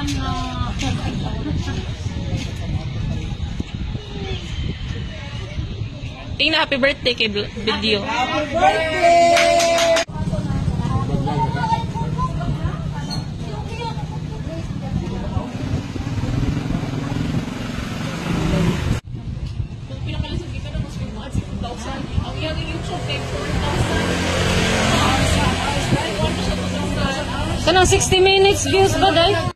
Ano? Tingnan, happy birthday kay video. Happy birthday! Kung pinakalisod ka na, mas may mga 6,000. Ang iyang YouTube kay 4,000. Kanang 60 minutes views ba, day?